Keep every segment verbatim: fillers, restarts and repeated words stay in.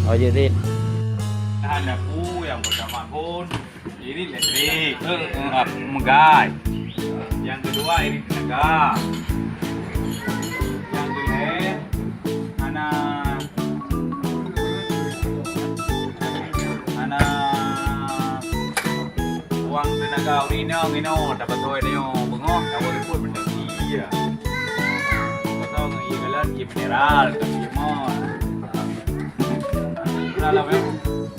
Oh, jeuet, Rin. Hana peue nyang pertama kon. Irit listrik, eh, eh, meugai. Nyang keudua irit teunaga. Nyang keulhèe hana, hana uang teunaga ureueng inong, inong, tapeutôi tanyoe beungoh, tawoe ripot benda iya. Beutôi ngon ié galon, ié mineral, ié mon. Udah lah, Bang.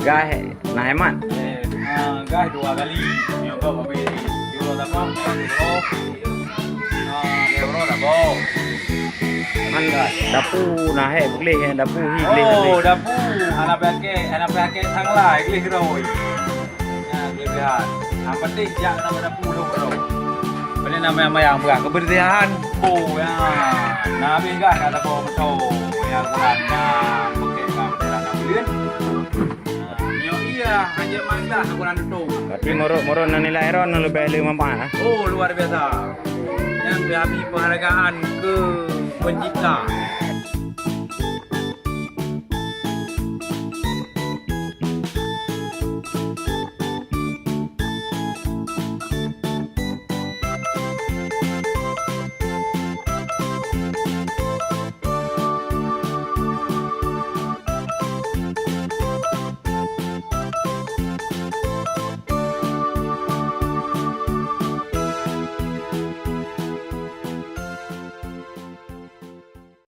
Gas na hemat. Eh, ah, gas dua kali. Nyoe kok habis. Euro berapa? Euro. Ah, euro dah bau. Man dapu na hek gleh, dapu hi gleh. Oh, dapu. Hana pakai, hana pakai sang lai gleh roi. Nah, kelebihan. Yang penting jak nama dapu dulu, bro. Ini nama yang bayang berang kebersihan. Oh, ya. Nah, habis gas kat dapu betul. Ya, kurang. Nah, pakai gas dalam bulan. Nyoe iya, hanya masalah ukuran tutup. Tapi morot-morot nan nilai ron nan leubeh le manfaat, ah. Oh, luar biasa. Nyan bri penghargaan ke pencipta.